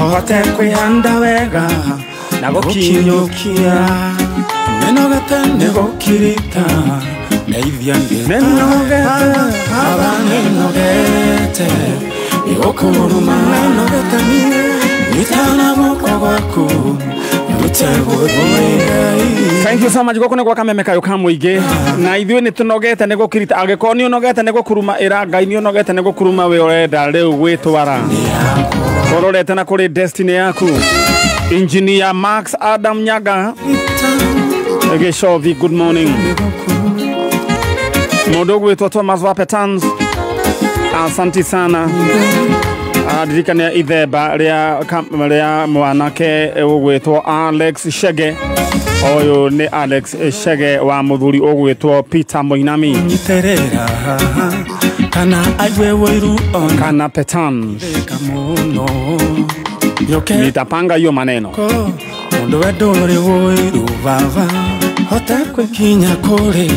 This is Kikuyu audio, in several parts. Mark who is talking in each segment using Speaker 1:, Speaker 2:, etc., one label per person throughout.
Speaker 1: Hote kwihanda wega na gũkinyũkia. Nĩnogete nĩ gũkirita ndeithia nĩnogete baba nĩnogete nĩ gũkũruma nĩnogete niĩ nyitana guoko gwaku ndute gũthiĩ.
Speaker 2: Thank you so much. Gũkũ nĩ gwa Kameme Kayũ ka mũingĩ na ithuĩ nĩ tũnogete nĩ gũkirita. Angĩkorwo nĩ ũnogete nĩ gũkuruma ĩra Ngai nĩ ũnogete nĩ gũkuruma we ũrenda rĩu gwĩtwara ũrorete na kũrĩ destiny yaku. Engineer Max Adam Nyaga Gĩcothi, good morning. Mũndũ ũgwĩtwo Thomas Wapetans, asanti sana. Ndirikania ithemba rĩa mwanake ũgwĩtwo Alex Shege. Ũyũ nĩ Alex Shege wa mũthuri ũgwĩtwo Peter Moinami
Speaker 1: Nyiterera kana aigue wũiru ona
Speaker 2: kana Petans.
Speaker 1: Thĩka mũno Nyoke
Speaker 2: Nitapanga hiyo maneno.
Speaker 1: Mũndũ we ndũrĩ wũiru baba hote kwĩkinya kũrĩ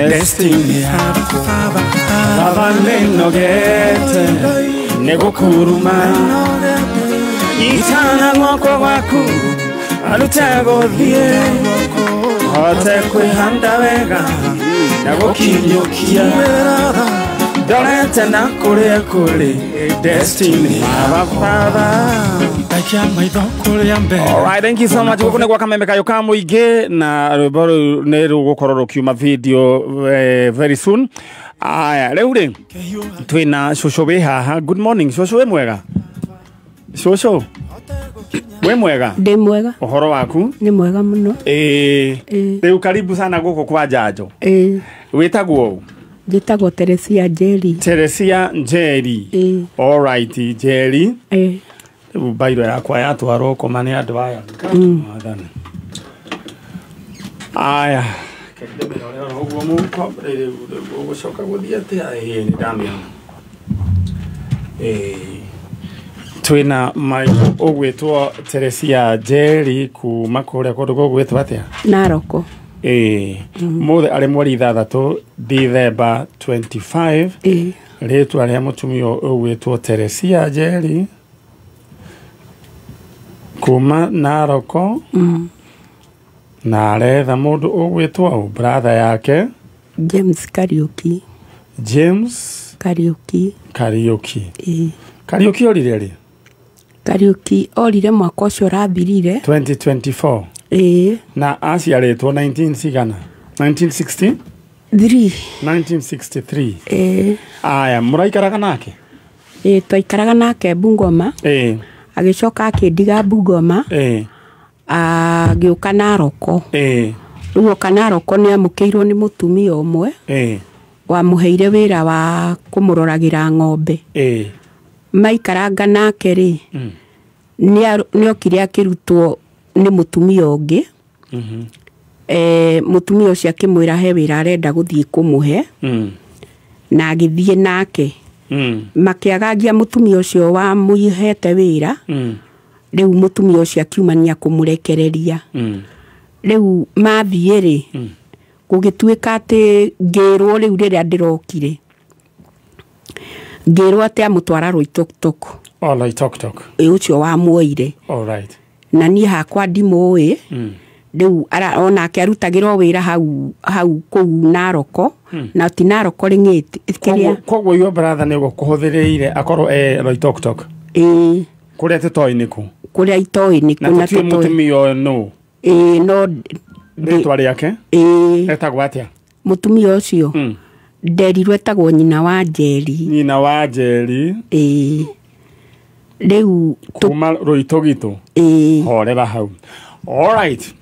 Speaker 1: destiny yaku baba.
Speaker 2: Baba nĩnogete nĩ gũkuruma nyitana guoko gwaku arute gũthiĩ hote kwĩhanda wega na gũkinyũkia ndorete na kũrĩa kũrĩ destiny baba baba.
Speaker 1: Ndaikia maitho kũrĩa mbere.
Speaker 2: Alright, thank you so much. Gũkũ nĩ gwa Kameme Kayũ ka mũingĩ na rwĩmbo rũu nĩ rũgũkorwo rũkiuma video very soon. Aya, rĩu rĩ twĩna cũcũ wĩ haha. Good morning cũcũ, wĩ mwega? Cũcũ wĩ mwega?
Speaker 3: Ndĩ mwega.
Speaker 2: Ũhoro waku?
Speaker 3: Nĩ mwega mũno.
Speaker 2: Ĩĩ.
Speaker 3: Ĩĩ.
Speaker 2: Rĩu karibu sana gũkũ kwa Njanjo.
Speaker 3: Ĩĩ.
Speaker 2: Wĩtagwo ũ?
Speaker 3: Njĩtagwo Teresia Njeri.
Speaker 2: Teresia Njeri.
Speaker 3: Ĩĩ.
Speaker 2: Alright, Njeri.
Speaker 3: Ĩĩ.
Speaker 2: Rĩu mbairũ yakwa yatwarwo kũma nĩ andũ aya. Mwathani. Aya. Kende mĩrore oro ũguo mũhuko, rĩu ũgũcoka gũthiĩ atĩa? Ĩĩ, nĩ ndamĩona. Ĩĩ. Twĩna maitũ ũgwĩtwo Teresia Njeri kuma kũrĩa kũndũ gũgwĩtwo atĩa?
Speaker 3: Naroko.
Speaker 2: Ĩĩ. Mũthĩ arĩ mweri 6 December 25.
Speaker 3: Ĩĩ.
Speaker 2: Rĩtwa rĩa mũtumia ũgwĩtwo Teresia Njeri kuma Naroko na aretha mũndũ ũgwĩtwo ũ brother yake
Speaker 3: James Kariuki.
Speaker 2: James
Speaker 3: Kariuki.
Speaker 2: Kariuki.
Speaker 3: Ĩĩ.
Speaker 2: Kariuki orire rĩ?
Speaker 3: Kariuki orire mwaka ũcio ũrathirire.
Speaker 2: 2024.
Speaker 3: Ĩĩ.
Speaker 2: Na aciarĩtwo 19 cigana? 1960?
Speaker 3: 3.
Speaker 2: 1963.
Speaker 3: Ĩĩ.
Speaker 2: Aya, mũraikaraga nake?
Speaker 3: Ĩĩ, twaikaraga nake Bungoma.
Speaker 2: Ĩĩ.
Speaker 3: Agĩcoka akĩndiga Bungoma.
Speaker 2: Ĩĩ.
Speaker 3: Agĩũka Naroko.
Speaker 2: Ĩĩ.
Speaker 3: Rĩu oka Naroko nĩ amũkĩirwo nĩ mũtumia ũmwe
Speaker 2: Ĩĩ.
Speaker 3: wamũheire wĩra wa kũmũroragĩra ng'ombe.
Speaker 2: Ĩĩ.
Speaker 3: Maikaranga nake rĩ, nĩ okire akĩrutwo nĩ mũtumia ũngĩ. Mũtumia ũcio akĩmwĩra he wĩra arenda gũthiĩ kũmũhe. Na agĩthiĩ nake. Makĩagagia mũtumia ũcio wamũhete wĩra. Rĩu mũtumia ũcio akiumania kũmũrekereria. Rĩu mathiĩ rĩ, gũgĩtuĩka atĩ ngĩrwo rĩu rĩrĩa ndĩrokire, ngĩrwo atĩ amũtwara Loitoktok.
Speaker 2: Oh, Loitoktok.
Speaker 3: Ĩ, ũcio wamuoire.
Speaker 2: All right.
Speaker 3: Na niĩ hakwa ndimũĩ. Rĩu onake arutagĩrwo wĩra hau hau kũu Naroko. Na ti Naroko rĩng'ĩti kĩrĩa.
Speaker 2: Koguo your brother nĩ gũkũhũthĩrĩire akorwo e Loitoktok.
Speaker 3: Ĩĩ.
Speaker 2: Kũrĩa tũtoĩ nĩ kũ?
Speaker 3: Kũrĩa itoĩ nĩ
Speaker 2: Na
Speaker 3: kũ na
Speaker 2: tũtiũĩ
Speaker 3: tũtoĩ.
Speaker 2: mũtumia ũyũ nũ?
Speaker 3: Ĩĩ, no
Speaker 2: Rĩtwa rĩake?
Speaker 3: Ĩĩ.
Speaker 2: Etagwo atĩa?
Speaker 3: Mũtumia ũcio nderirwo etagwo nyina wa Njeri.
Speaker 2: Nyina wa Njeri.
Speaker 3: Ĩĩ. Rĩu
Speaker 2: kuma Loitogito.
Speaker 3: Ĩĩ.
Speaker 2: Horera hau. All right.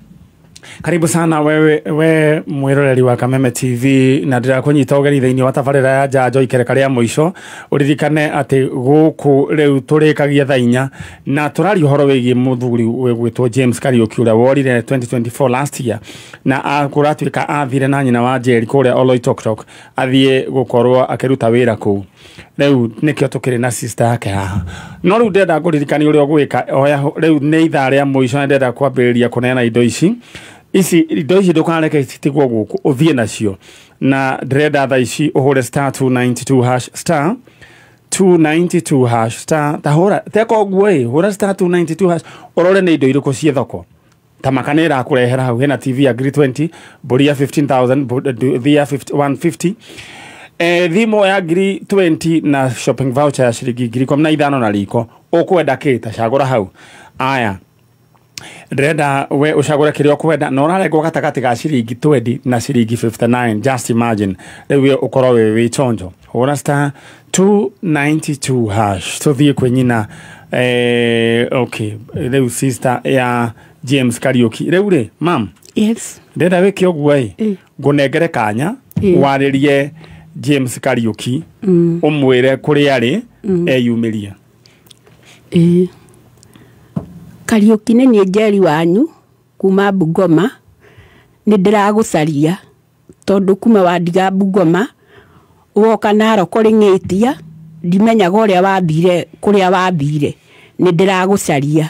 Speaker 2: Karibu sana wewe we mwiroreri wa Kameme TV na ndĩrakũnyita ũgeni thĩinĩ wa tabarĩra ya Njanjo ikereka rĩa mũico. Ũririkane atĩ gũkũ rĩu tũrĩkagia thaa 4 na tũraria ũhoro wĩgiĩ mũthuri wĩgwĩtwo James Kariuki ũrĩa worire 2024 last year na kũratuĩka athire na nyina wa Njeri kũrĩa Oloitoktok athiĩ gũkorwo akĩruta wĩra kũu. Rĩu nĩkĩo tũkĩrĩ na sister yake haha. No rĩu ndĩrenda ngũririkanie ũrĩa ũgwĩka. Oya rĩu nĩ ithaa rĩa mũico na ndĩrenda kwambĩrĩria kũneana indo ici. Ici indo ici ndũkareke citigwo gũkũ ũthiĩ nacio. Na ndĩrenda thaa ici ũhũre star 292 hash star 292 hash star tahura teko guo ĩ hũra star 292 hash ũrore nĩ indo irĩkũ ciĩ thoko ta maka nĩ ĩrakũrehera hau hena TV ya ngiri 20 mbũri ya 15000 nduthi ya 150 thimũ ya ngiri 20 na shopping voucher ya ciringi ngiri 15 na riko ũkwenda kĩ ta cagũra hau aya ndĩrenda we ũcagũre kĩrĩa ũkwenda na ũrarengwo gatagatĩ ga ciringi 20 na ciringi 59 just imagine rĩu we ũkorwo wĩ chonjo hũra star 292 hash tũthiĩ kwĩ nyina okay rĩu sister ya James Kariuki rĩu rĩ mam
Speaker 3: Yes.
Speaker 2: ndĩrenda wĩke ũguo ĩ ngũnengere kanya warĩrie James Kariuki ũmwĩre kũrĩa arĩ eyumĩrie.
Speaker 3: Kariuki nĩ niĩ Njeri wanyu kuma Bungoma nĩ ndĩragũcaria tondũ kuma wandiga Bungoma woka Narok rĩng'ĩtia ndimenyaga ũrĩa wathire kũrĩa wathire nĩ ndĩragũcaria.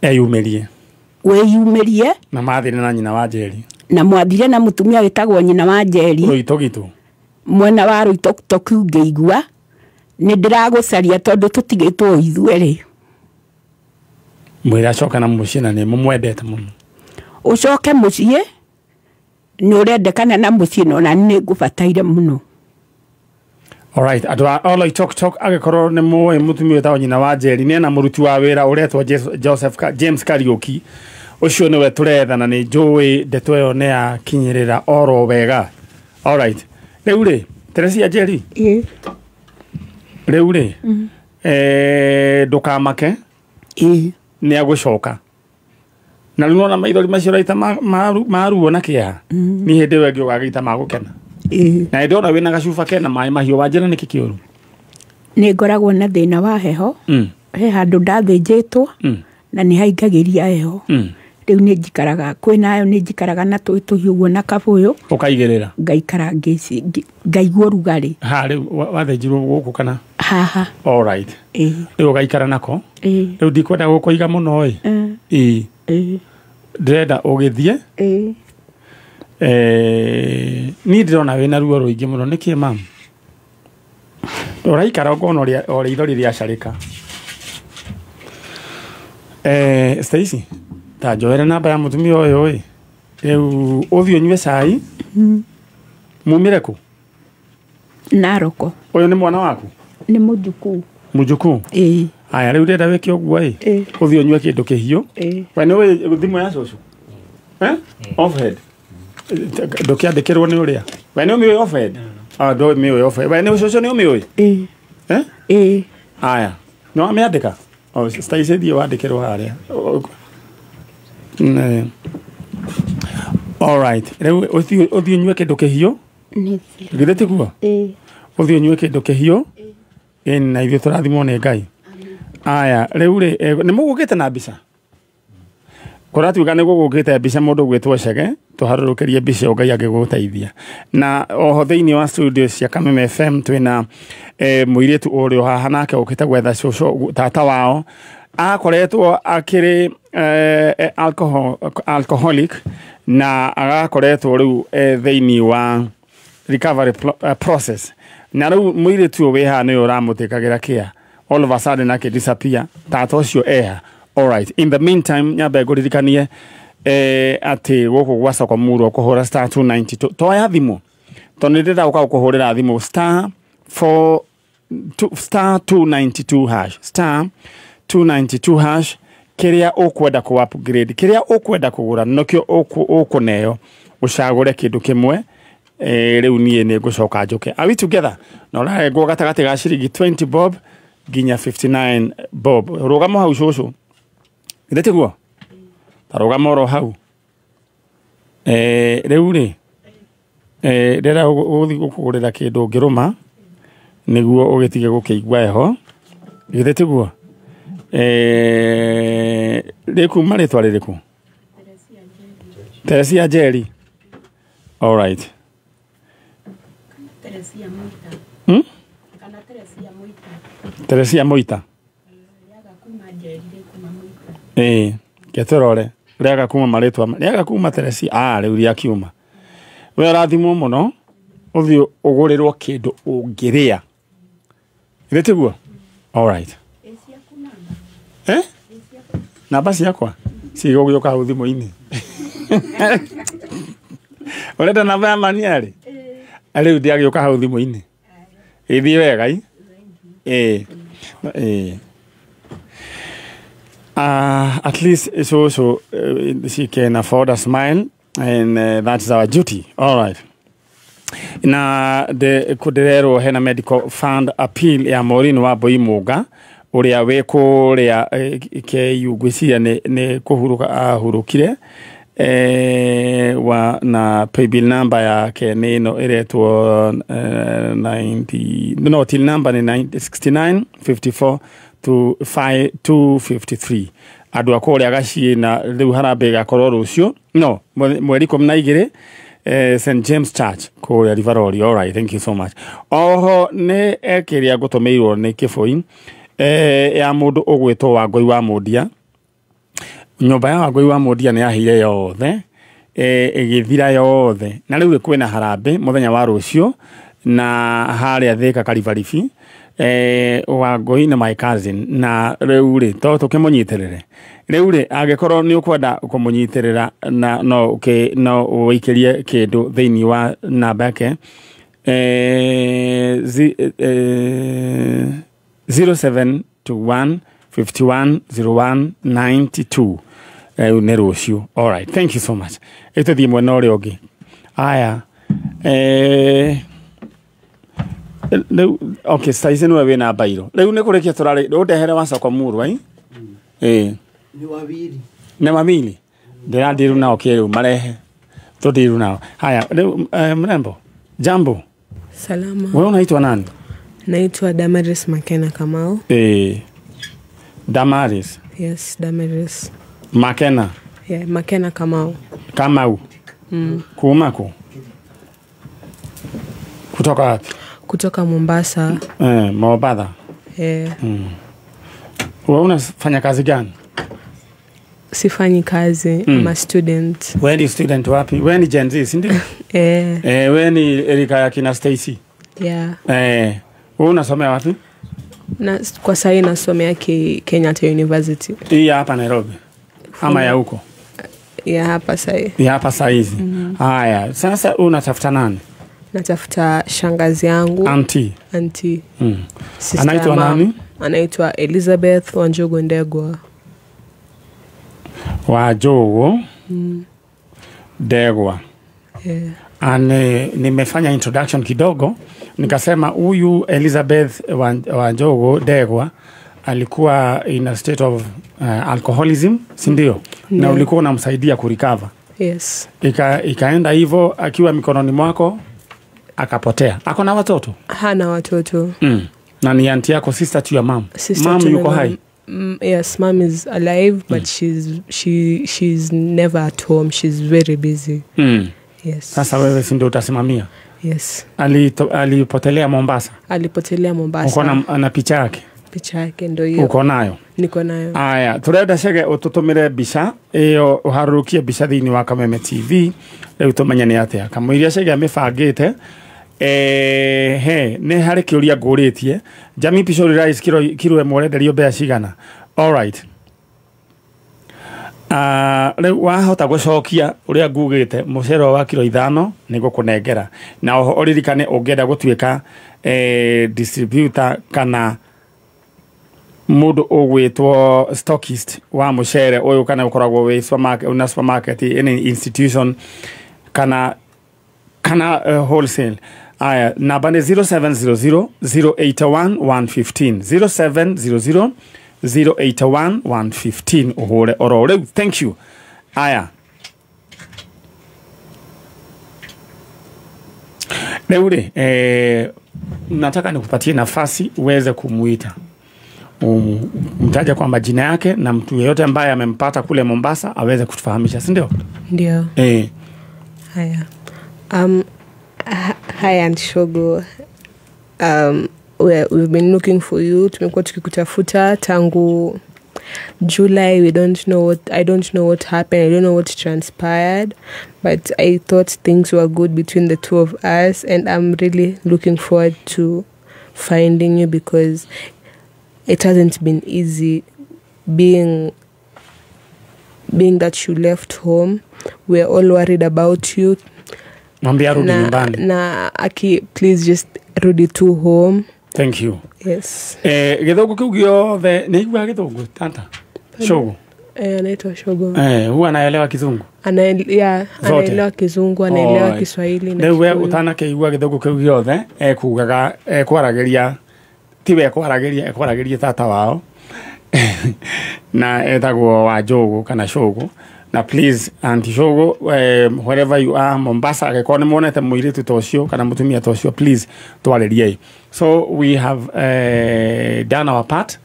Speaker 2: Eyumĩrie
Speaker 3: wĩyumĩrie
Speaker 2: na mathire na nyina wa Njeri
Speaker 3: na mwathire na mũtumia wĩtagwo nyina wa Njeri
Speaker 2: Rũitũgitũ
Speaker 3: mwena wa Rũitoktok ngĩigua nĩ ndĩragũcaria tondũ tũtigĩtwo ithuerĩ.
Speaker 2: Mwĩre acoka na mũciĩ na nĩ mũmwendete mũno.
Speaker 3: Ũcoke mũciĩ nĩ ũrendekana na mũciĩ no na nĩ ngũbataire mũno.
Speaker 2: Alright, andũ a Oloitoktok angĩkorwo nĩ mũĩ mũtumia wĩtagwo nyina wa Njeri nĩ ena mũruti wa wĩra ũretwo Joseph James Kariuki ũcio nĩwe tũretha na nĩ njũĩ ndeto ĩyo nĩ yakinyĩrĩra oro wega. Alright, rĩu rĩ Teresia Njeri rĩu rĩ ndũkamake nĩ agũcoka na rĩu nona maithori macio ũraita maruo na kĩeha nĩ hĩndĩ ĩyo ĩngĩ ũgagĩita magũkena na hĩndĩ ona wĩna gacuba kena maĩ mahiũ wanjĩra nĩkĩ kĩũru.
Speaker 3: Nĩ ngoragwo na thĩna wa heho he handũ ndathĩnjĩtwo na nĩ haingagĩria heho rĩu nĩ njikaraga kwĩnayo nĩ njikaraga na tũhiũ ũguo na kabũyũ
Speaker 2: ũkaigĩrĩra
Speaker 3: ngaikara ngaigua ũrugarĩ.
Speaker 2: Ha rĩu wathĩnjirwo gũkũ kana
Speaker 3: haha?
Speaker 2: Alright, rĩu ũgaikara nako rĩu ndikwenda gũkũiga mũno ĩ ndĩrenda ũgĩthiĩ niĩ ndĩrona wĩna ruo rũingĩ mũno nĩkĩ mam ũraikara ũkona o ithori rĩacarĩka. Stacy ta njoere namba ya mũtumia ũyũ ĩ rĩu ũthiĩ ũnyue cai mumĩre kũ?
Speaker 3: Naroko.
Speaker 2: Ũyũ nĩ mwana waku?
Speaker 3: Nĩ mũjukuu.
Speaker 2: Mũjukuu?
Speaker 3: Ĩĩ.
Speaker 2: Aya rĩu ndĩrenda wĩke ũguo ĩ ũthiĩ ũnyue kĩndũ kĩhiũ. We nĩ ũĩ thimũ ya cũcũ offhead ndũkĩandĩkĩrwo nĩ ũrĩa we nĩ ũmĩũĩ offhead? Ndũmĩũĩ offhead. We nĩ cũcũ nĩ ũmĩũĩ?
Speaker 3: Ĩĩ.
Speaker 2: Aya nĩ wamĩandĩka? Stacy thiĩ wandĩkĩrwo harĩa. Alright, rĩu ũthiĩ ũnyue kĩndũ kĩhiũ githĩ tiguo? Ũthiĩ ũnyue kĩndũ kĩhiũ na ithuĩ tũrathimwo nĩ Ngai. Aya rĩu rĩ nĩ mũgũkĩte na mbica kũratuĩka nĩ gũgũkĩte mbica mũndũ ũgwĩtwo Chege tũharũrũkĩrie mbica ĩyo Ngai angĩgũteithia. Na oho thĩinĩ wa studio cia Kameme FM twĩna mũirĩtu ũrĩa haha nake ũkĩte gwetha cũcũ tata wao akoretwo akĩrĩ alcoholic na agakoretwo rĩu thĩinĩ wa recovery process na rĩu mũirĩtu ũyũ wĩ haha nĩwe ũramũtĩkagĩra kĩa all of a sudden akĩ disappear tata ũcio eha. Alright, in the meantime nyambe ngũririkanie atĩ gũkũ gwa soko murwa kũhũra star 292 toya thimũ tondũ nĩ ndĩrenda gũka gũkũhũrĩra thimũ star 4 star 292 hash star 292 hash kĩrĩa ũkwenda kũ upgrade kĩrĩa ũkwenda kũgũra nokĩo ũkũneo ũcagũre kĩndũ kĩmwe rĩu niĩ nĩ ngũcoka njũke. Are we together? Na ũrarengwo gatagatĩ ga ciringi 20 bob nginya 59 bob. Rũgamo hau cũcũ githĩ tiguo? Ta rũgama oro hau. Rĩu rĩ ndĩrenda gũthiĩ gũkũgũrĩra kĩndũ ũngĩrũma nĩguo ũgĩtige gũkĩigua heho githĩ tiguo? Rĩkuma rĩtwa rĩrĩkũ? Teresia Njeri. Alright.
Speaker 3: Teresia Mũita. Kana Teresia Mũita.
Speaker 2: Teresia Mũita. Ketũrore rĩaga kuma marĩtwa rĩaga kuma Teresia rĩu rĩakiuma. We ũrathimwo mũno ũthiĩ ũgũrĩrwo kĩndũ ũngĩrĩa Githĩ tiguo? All right. Eh? Namba ciakwa cigũgĩũka hau thimũ-inĩ. Ũrenda namba ya maniarĩ? Rĩu ndĩagĩũka hau thimũ-inĩ. Ĩthiĩ wega i? Ĩĩ. Ĩĩ. At least so she can afford a smile, and that's our duty. All right. Na de kudererwo hena medical fund appeal ya Maureen wa Boimuga uria wi kuria KU ngwiciria ni kuhuruka ahurukire wa na paybill number yake ni ino iretwo 90 no till number ni 69 54 to 5 253 andu a kuria gaciĩ na riu harambee gakorwo rucio no mweri 12 St James Church kuria Riveroli. All right, thank you so much. Oho ni ekiria ngutumiirwo ni kibui ya mundu ugwitwo Wangui wa Mundia. Nyumba ya Wangui wa Mundia ni yahire yothe igithira yothe na riu kwina harambee muthenya wa rucio na haria Thika Karibaribi. Wangui na my cousin na riu ri to tukimunyitirire riu ri angikorwo ni ukwenda kumunyitirira na no no uikirie kindu thiini wa namba yake 0721 51 01 92 ni rucio. All right, thank you so much. Ituthie mwena uria ungi. Aya riu okay, saizi niwe wina bairo riu ni kurikia turari undehere wacoka murwa i
Speaker 4: ni wawili
Speaker 2: ni wawili ndirandiru nao kiriu marehe tundiru nao. Haya riu mrembo, jambo.
Speaker 5: Salama.
Speaker 2: Wewe unaitwa nani?
Speaker 5: Naitwa Damaris Makena Kamau.
Speaker 2: Damaris.
Speaker 5: Yes, Damaris
Speaker 2: Makena.
Speaker 5: Yeah, Makena Kamau.
Speaker 2: Kamau. Kuma ku kutoka wapi?
Speaker 5: Kutoka Mombasa.
Speaker 2: Mombasa. Wewe unafanya kazi gani?
Speaker 5: Sifanyi kazi. I'm a student.
Speaker 2: Wewe ni student wapi? Wewe ni Gen Z, si ndio? Wewe ni Erika ya kina Stacy.
Speaker 5: Yeah.
Speaker 2: Wewe unasomea wapi?
Speaker 5: Na kwa sasa nasomea Kenyatta University.
Speaker 2: Hii hapa Nairobi. Ama ya huko?
Speaker 5: Ya hapa sasa.
Speaker 2: Ya hapa sasa hizi. Haya, sasa unatafuta nani?
Speaker 5: Natafuta shangazi yangu.
Speaker 2: Auntie.
Speaker 5: Auntie.
Speaker 2: Anaitwa nani?
Speaker 5: Anaitwa Elizabeth Wanjogu Ndegwa.
Speaker 2: Wanjogu Ndegwa.
Speaker 5: Yeah.
Speaker 2: Ane nimefanya introduction kidogo nikasema huyu Elizabeth Wanjogu Ndegwa alikuwa in a state of alcoholism, si ndio? Na ulikuwa unamsaidia kurecover.
Speaker 5: Yes.
Speaker 2: Ikaenda hivyo akiwa mikononi mwako akapotea. Ako na watoto?
Speaker 5: Hana watoto.
Speaker 2: Na ni auntie yako, sister to your mom.
Speaker 5: Sister
Speaker 2: mom
Speaker 5: to
Speaker 2: yuko
Speaker 5: my
Speaker 2: hai?
Speaker 5: Yes, mom is alive, but she's never at home. She's very busy. Yes.
Speaker 2: Sasa wewe si ndio utasimamia?
Speaker 5: Yes.
Speaker 2: Alipotelea Mombasa?
Speaker 5: Alipotelea Mombasa.
Speaker 2: Uko na picha yake?
Speaker 5: Picha yake ndio hiyo.
Speaker 2: Uko nayo?
Speaker 5: Niko nayo.
Speaker 2: Aya, turenda Chege ututumire mbica iyo uharurukie mbica thiini wa Kameme TV riu tumenye ni atia kamũiria Chege amĩbangĩte. He nĩ harĩ kĩũria ngũrĩtie Jamii Pishori Rice kiro ĩmwe ũrenderio mbeca cigana? All right. Rĩu wahota gũcokia ũrĩa ngugĩte mũcere wa kiro 5 nĩ ngũkũnengera na oho ũririkane ũngĩenda gũtuĩka distributor kana mundu ugwitwo stockist wa mucere uyu kana ukoragwo wi supermarket una supermarket any institution kana wholesale. Aya, namba ni 0700 081 115 0700 081 115 uhure oro riu. Thank you. Aya, riu ri nataka nikupatie nafasi uweze kumuita, mtaja kwa majina yake na mtu yeyote ambaye amempata kule Mombasa aweze kutufahamisha, si ndio?
Speaker 5: Ndio. Haya. Hi Aunt Shogo. We've been looking for you. Tumekuwa tukikutafuta tangu July. We don't know what I don't know what happened. I don't know what transpired, but I thought things were good between the two of us, and I'm really looking forward to finding you, because it hasn't been easy being that you left home. We're all worried about you.
Speaker 2: Mwambie arudi nyumbani.
Speaker 5: Na aki, please just rudi to home.
Speaker 2: Thank you.
Speaker 5: Yes.
Speaker 2: Githungu kiu giothe ni igua githungu tata? Shogo.
Speaker 5: Anaitwa Shogo.
Speaker 2: Huwa anaelewa Kizungu?
Speaker 5: Anaelewa Kizungu, anaelewa Kiswahili na
Speaker 2: Rĩu we ũtanakĩigua gĩthũngũ kĩu gĩothe ekugaga ekwaragĩria tiwe ekwaragĩria ekwaragĩria tata wao na etagwo wa Njogu kana Shogo. Na please Auntie Shogo, wherever you are, Mombasa, angĩkorwo nĩ muonete mũirĩtu ta ũcio kana mũtumia ta ũcio, please twarĩriei. So we have done our part.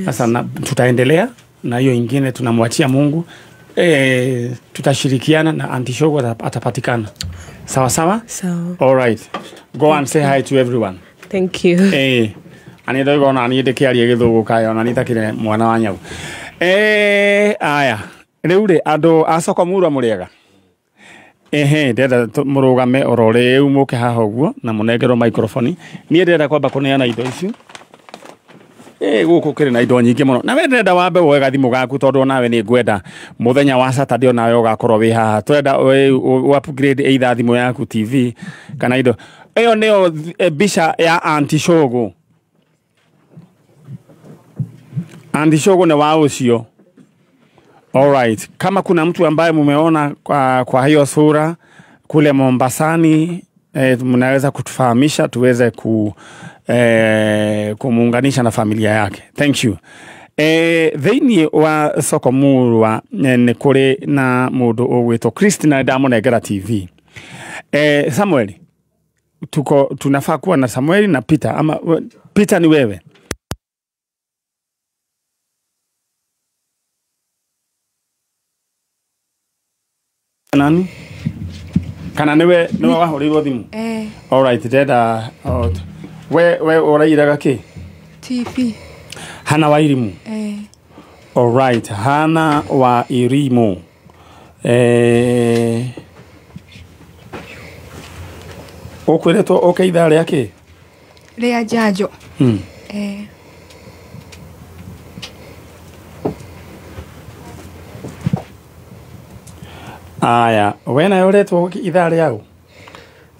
Speaker 2: Sasa yes. Tutaendelea na hiyo ingine tunamwachia Mungu. Tutashirikiana na Auntie Shogo atapatikana. Sawa sawa?
Speaker 5: Sawa.
Speaker 2: All right. Go and say hi to everyone.
Speaker 5: Thank you.
Speaker 2: Ani ndoiga ona niĩ ndĩkĩarie gĩthũngũ kaĩ ona niĩ takĩrĩ mwana wa nyau. Aya. Rĩu rĩ andũ a soko murwa mũrĩega. Ndĩrenda mũrũgame oro rĩu mũke haha ũguo na mũnengerwo microphone. Niĩ ndĩrenda kwamba kũneana indo ici. Gũkũ kĩrĩ na indo nyingĩ mũno. Na we ndĩrenda wambe woe gathimũ gaku tondũ onawe nĩ ngwenda mũthenya wa Saturday onawe ũgakorwo wĩ haha. Twenda upgrade either thimũ yaku TV kana indo. Ĩyo nĩyo mbica ya Auntie Shogo. Auntie Shogo nĩ wa ũcio. All right. Kama kuna mtu ambaye mumeona kwa hiyo sura kule Mombasani, mnaweza kutufahamisha tuweze kumuunganisha na familia yake. Thank you. Thĩinĩ wa soko murwa nĩ kũrĩ na mũndũ ũgwĩtwo Christina ndamũnengera TV. Samuel, tuko tunafaa kuwa na Samuel na Peter, ama Peter ni wewe? Nani? Kana niwe niwe wahũrĩirwo thimũ? All right, ndĩrenda we ũrairaga kĩ?
Speaker 6: TV.
Speaker 2: Hana wa Irimu? All right, Hana wa Irimu. Ũkwĩrĩtwo ũke ithaa rĩa kĩ?
Speaker 6: Rĩa njanjo.
Speaker 2: Aya, we nawe ũretwo ithaa rĩa ũ?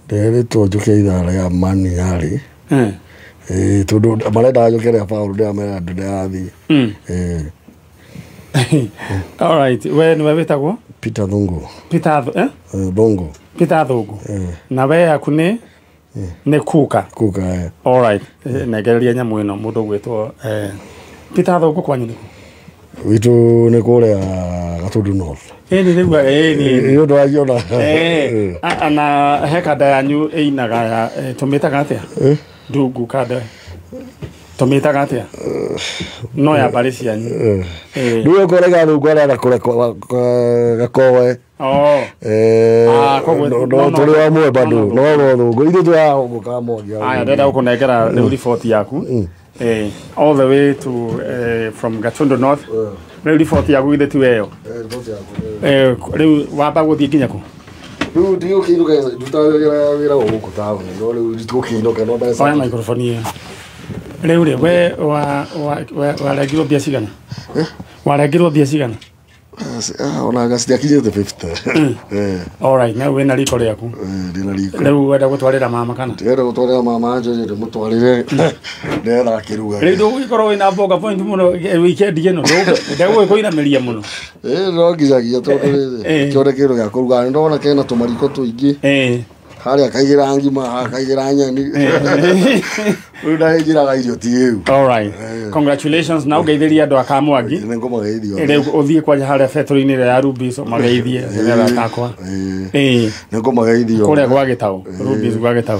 Speaker 7: Ndĩretwo njũke ithaa rĩa Maniarĩ. Tondũ marenda njũke rĩa Paul ndĩramera ndĩrathiĩ.
Speaker 2: All right, we nĩwe wĩtagwo?
Speaker 7: Peter Thungu.
Speaker 2: Peter
Speaker 7: Thungu.
Speaker 2: Peter Thungu. Na we yaku nĩ? Nĩ Kuka.
Speaker 7: Kuka.
Speaker 2: All right, nengereria nyamũ ĩno mũndũ ũgwĩtwo Peter Thungu kwanyu nĩkũ?
Speaker 7: Witũ nĩ kũrĩa Gatundu North.
Speaker 2: Ĩni rĩu ĩni.
Speaker 7: Nĩ ũndũ wa ngiona.
Speaker 2: Na he kanda yanyu ĩinaga ya tũmĩtaga atĩa? Ndungu kanda. Tũmĩtaga atĩa? No ya mbarĩ cianyu.
Speaker 7: Rĩu ũkoraga Thungu arenda kũrekwo gakowe. No tũrĩ wa mwe bado. No Thungu ithuĩ twĩ haha ũguo Kamwangi.
Speaker 2: Aya ndĩrenda gũkũnengera rĩu riboti yaku. All the way to from Gatundu North. Rĩu riboti yaku githĩ ti weyo?
Speaker 7: Riboti yaku.
Speaker 2: Rĩu wamba gũthiĩ nginya kũ?
Speaker 7: Rĩu ndigũkĩinũka ndutaga wĩra gũkũ taũni no rĩu ndigũkĩinũka no ndagĩca.
Speaker 2: Oya microphone ĩyo. Rĩu rĩ we warengirwo mbia cigana? Warengirwo mbia cigana?
Speaker 7: Ona citiakinyĩte 50.
Speaker 2: All right, na wĩna riko rĩaku?
Speaker 7: Ndĩna riko.
Speaker 2: Rĩu wenda gũtwarĩra mama kana?
Speaker 7: Ndĩrenda gũtwarĩra mama njoje ndĩmũtwarĩre nĩgetha akĩruga.
Speaker 2: Rĩu ndũgũgĩkorwo wĩna mboga point mũno weekend ĩno ndũgũgĩkũinamĩria mũno?
Speaker 7: No nginyagia tondũ rĩrĩ kĩone kĩndũ gĩa kũruga nĩndona kena tũmariko tũingĩ. Harĩa kaigĩra ngima haha kaigĩra nyeni. Rĩu ndahĩnjĩraga irio ti ĩu.
Speaker 2: All right. Congratulations na ũgeithĩrie andũ a Kamwangi.
Speaker 7: Nĩ ngũmageithia.
Speaker 2: Rĩu ũthiĩ kwanja harĩa betũrũ-inĩ ĩrĩa ya Rubis ũmageithie nĩgetha takwa.
Speaker 7: Nĩ ngũmageithia.
Speaker 2: Kũrĩa gwa Gĩtaũ, Rubis gwa Gĩtaũ.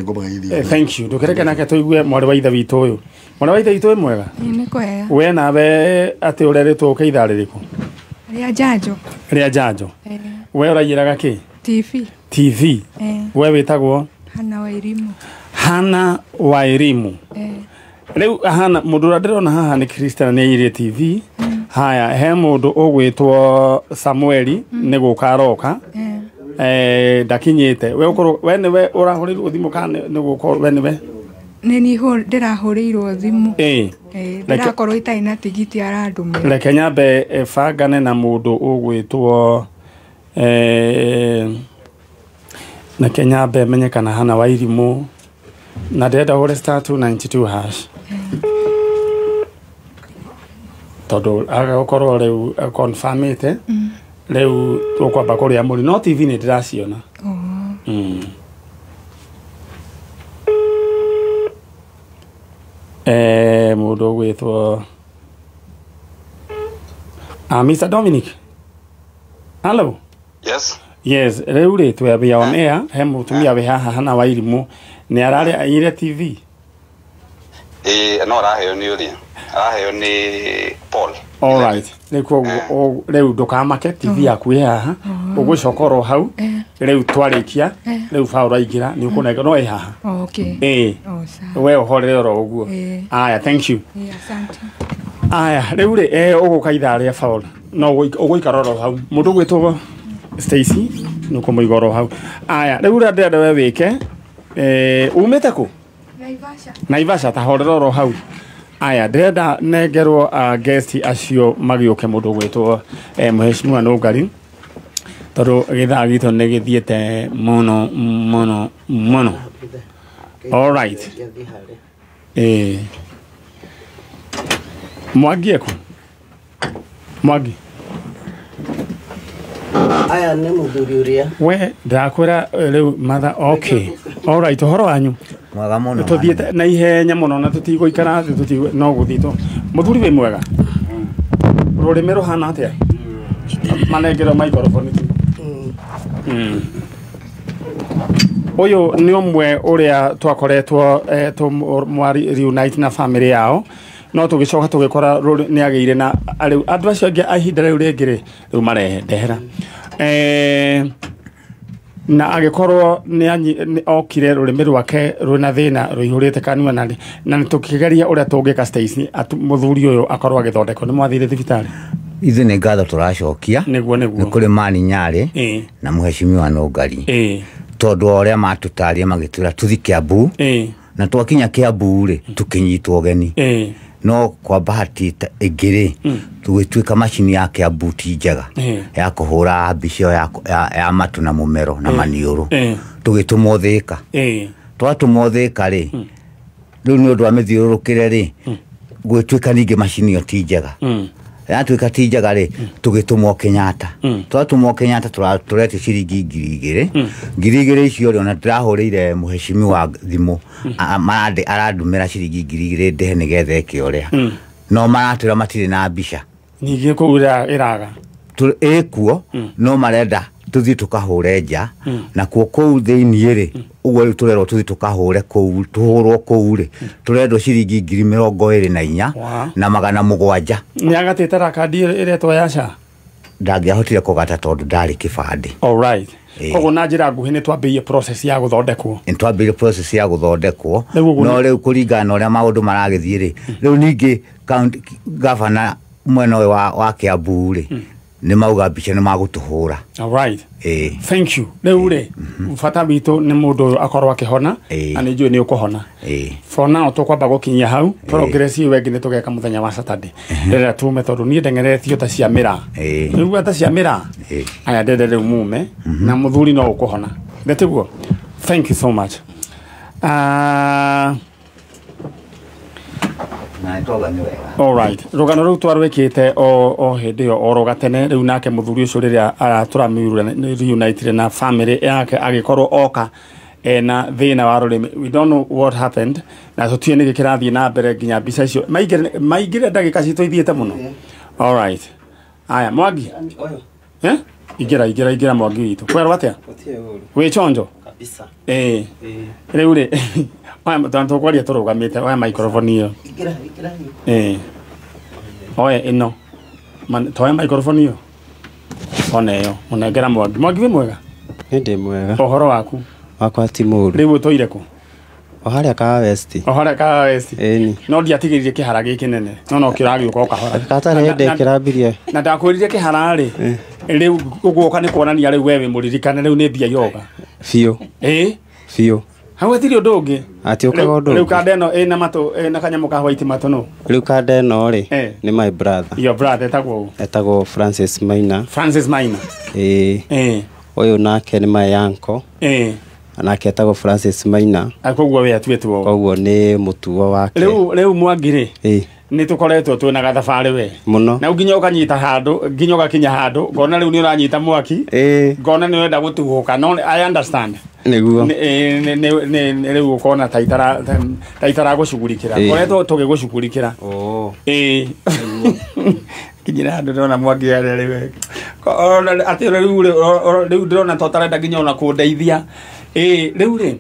Speaker 7: Ngũmageithia.
Speaker 2: Thank you. Ndũkĩreke nake tũigue mwarĩ wa ithe witũ ũyũ. Mwarĩ wa ithe witũ wĩ mwega?
Speaker 6: Nĩ kwega.
Speaker 2: We nawe atĩ ũrerĩtwo ũke ithaa rĩrĩkũ?
Speaker 6: Rĩa njanjo.
Speaker 2: Rĩa njanjo. We ũraiyĩraga kĩ?
Speaker 6: TV.
Speaker 2: TV. We wĩtagwo?
Speaker 6: Hana wa Irimu.
Speaker 2: Hana wa Irimu. Rĩu Hana mũndũ ũrĩa ndĩrona haha nĩ Christian nĩ aiyĩrie TV. Haya he mũndũ ũgwĩtwo Samueli nĩ gũka aroka. Ndakinyĩte. We ũkorwo we nĩwe ũrahũrĩirwo thimũ kana nĩ gũka we nĩwe?
Speaker 6: Nĩ niĩ ndĩrahũrĩirwo thimũ. Ndĩrakorwo itarĩ na tigiti arandũmĩra.
Speaker 2: Reke nyambe bangane na mũndũ ũgwĩtwo reke nyambe menye kana hana Wairimũ na ndĩrenda ũhũre star 292 hash. Tondũ agũkorwo rĩu confirmĩte rĩu tũkwamba kũrĩa mũri no TV nĩ ndĩraciona. Mũndũ ũgwĩtwo Mr. Dominic. Hello.
Speaker 8: Yes.
Speaker 2: Yes, rĩu rĩ twĩ on air he mũtumia wĩ haha hana Wairimũ nĩ ararĩa ire TV.
Speaker 8: No araheo nĩ ũrĩa araheo nĩ Paul.
Speaker 2: All right. Rĩu koguo rĩu ndũkamake TV yaku ĩ haha ũgũcoka oro hau rĩu twarĩkia rĩu Paul aingĩra nĩ ũkũnenga no ĩ haha.
Speaker 6: Okay.
Speaker 2: We ũhorere oro ũguo. Aya, thank you.
Speaker 6: Asante.
Speaker 2: Aya, rĩu rĩ ũgũka ithaa rĩa Paul no ũgũikara oro hau mũndũ ũgwĩtwo Stacy nĩ ũkũmũiga oro hau. Aya, rĩu ũrĩa ndĩrenda we wĩke umĩte kũ?
Speaker 6: Naivasha.
Speaker 2: Naivasha ta horera oro hau. Aya, ndĩrenda nengerwo guest acio magĩũke mũndũ ũgwĩtwo Mheshimiwa Nũngari tondũ gĩthaa gitũ nĩ gĩthiĩte mũno mũno mũno. All right. Mwangi eku? Mwangi.
Speaker 4: Aya nĩ mũthuri ũrĩa.
Speaker 2: We ndakwĩra rĩu mother okay. All right, ũhoro wanyu.
Speaker 9: Mwega mũno.
Speaker 2: Tũthiĩte na ihenya mũno na tũtigũikara thĩ tũtigũ no gũthiĩ tũ. Mũthuri wĩ mwega? Rũrĩmĩ rũhana atĩa? Manengerwo microphone tu. Ũyũ nĩ ũmwe ũrĩa twakoretwo reunite na family yao no tũgĩcoka tũgĩkora nĩ agĩire na rĩu andũ acio angĩ a ihinda rĩu rĩngĩ rĩ rĩu marehe ndehera na agĩkorwo nĩ okire rũrĩmĩ rwake rwĩna thĩna rũihũrĩte kanua na nĩ tũkĩgeria ũrĩa tũngĩka Stacy mũthuri ũyũ akorwo agĩthondekwo. Nĩ mwathire thibitarĩ?
Speaker 9: Ithuĩ nĩ ngatho tũracokia.
Speaker 2: Nĩguo nĩguo.
Speaker 9: Nĩ kũrĩ Mani Nyarĩ na Mheshimiwa Nũngari tondũ o ũrĩa matũtaria magĩtwĩra tũthi Kiambu na twakinya Kiambu rĩ tũkĩnyitwo ũgeni no kwa bahati ĩngĩ rĩ tũgĩtuĩka macini ya Kiambu ti njega ya kũhũra mbica ya matũ na mũmero na maniũrũ tũgĩtũmwo Thĩka. Twatũmwo Thĩka rĩ rĩu nĩ ũndũ wa mĩthiũrũrũkĩre rĩ gwĩtuĩka ningĩ macini ĩyo ti njega. Yatuĩka ti njega rĩ tũgĩtũmwo Kenyatta. Twatũmwo Kenyatta tũretio ciringi 2,000. 2,000 icio rĩ ona ndĩrahũrĩire mheshimiwa thimũ arandũmĩra ciringi 2,000 ndĩhe nĩgetha eke ũrĩa no maratwĩra matirĩ na mbica.
Speaker 2: Ningĩ kũu ĩraga
Speaker 9: ĩkuo no marenda tũthiĩ tũkahũre nja na kuo kũu thĩiniĩ rĩ ũguo rĩu tũrerwo tũthiĩ tũkahũre kũu tũhũrwo kũu rĩ tũrendwo ciringi 24,700 na 700.
Speaker 2: Nĩ agatĩte ra kandi ĩretwo ya SHA?
Speaker 9: Ndangĩahotire kũgata tondũ ndarĩ kĩbandĩ.
Speaker 2: All right. Koguo na njĩra nguhĩ nĩ twambĩrĩirie process ya gũthondekwo.
Speaker 9: Nĩ twambĩrĩirie process ya gũthondekwo no rĩu kũringana na ũrĩa maũndũ maragĩthiĩ rĩ rĩu ningĩ governor mwena ũyũ wa Kiambu rĩ nĩ mauga mbica nĩ magũtũhũra.
Speaker 2: All right. Thank you. Rĩu rĩ bata witũ nĩ mũndũ ũyũ akorwo akĩhona na nĩ njũĩ nĩ ũkũhona. For now tũkwamba gũkinyia hau progress ĩyo ĩngĩ nĩ tũgeka mũthenya wa Saturday. Ndĩrenda tume tondũ niĩ ndeng'eretio ta cia mĩraa. Rĩu ta cia mĩraa. Aya ndĩrenda rĩu mume na mũthuri no ũkũhona. Ndĩtiguo? Thank you so much. All right. Rũgano rũu twarwĩkĩte o hĩndĩ ĩyo o ro gatene rĩu nake mũthuri ũcio rĩrĩa tũramĩ na family yake agĩkorwo oka ena thĩna wa rũrĩmĩ. We don't know what happened na tũtiũĩ nĩkĩ kĩrathiĩ na mbere nginya mbica icio maingĩre ndagĩka citũ ithiĩte mũno. All right. Aya Mwangi. Ingĩra ingĩra ingĩra Mwangi witũ. Kwerwo atĩa? Wĩ chonjo?
Speaker 4: Kabisa.
Speaker 2: Rĩu rĩ oya tũkwaria tũrũgamĩte oya microphone ĩyo.
Speaker 4: Ingĩra ingĩra.
Speaker 2: Oya ĩno. Toya microphone ĩyo. One ĩyo mũnengera Mwangi. Mwangi wĩ mwega?
Speaker 10: Nĩ ndĩ mwega.
Speaker 2: Ũhoro waku?
Speaker 10: Wakwa ti mũru.
Speaker 2: Rĩu ũtũire kũ?
Speaker 10: O harĩa Kahawa West.
Speaker 2: O harĩa Kahawa West.
Speaker 10: Ĩni.
Speaker 2: No ndiatigĩrire kĩhara gĩkĩ nene. No kĩragĩũka o kahora.
Speaker 10: Gatarĩ hĩndĩ kĩrambirie.
Speaker 2: Na ndakwĩrire kĩhara rĩ. Rĩu ũgũka nĩ kuonania rĩu we wĩ mũririkane rĩu nĩ mbia yoga.
Speaker 10: Biũ.
Speaker 2: Ĩĩ.
Speaker 10: Biũ.
Speaker 2: Hau hatirĩ ũndũ ũngĩ.
Speaker 10: Atiũkaga ũndũ
Speaker 2: Rĩu
Speaker 10: ũngĩ.
Speaker 2: kanda ĩno ĩna matũ ĩna kanyamũ ka white matũ no.
Speaker 10: Rĩu kanda ĩno rĩ nĩ my brother.
Speaker 2: Your brother etagwo ũ?
Speaker 10: Etagwo Francis Maina.
Speaker 2: Francis Maina.
Speaker 10: Ĩĩ. Ũyũ nake nĩ my uncle. Nake etagwo Francis Maina.
Speaker 2: Koguo we atuĩtwo.
Speaker 10: Koguo nĩ mũtuo wake.
Speaker 2: Rĩu Mwangi rĩ. Nĩ tũkoretwo twĩna gathabarĩ we.
Speaker 10: Mũno.
Speaker 2: Na nginya ũkanyita handũ, nginya ũgakinya handũ, ngona rĩu nĩ ũranyita mwaki. Ngona nĩ ũrenda gũtuhũka, no I understand.
Speaker 10: Nĩguo.
Speaker 2: Nĩ rĩu ũkona ta itaragũcugurikĩra. Ngoretwo tũgĩgũcugurikĩra. Ĩĩ. Kinyĩra handũ ndĩrona Mwangi arĩa rĩu. Atĩ rĩu ndĩrona ta ũtarenda nginya ona kũndeithia. Ĩĩ, rĩu rĩ,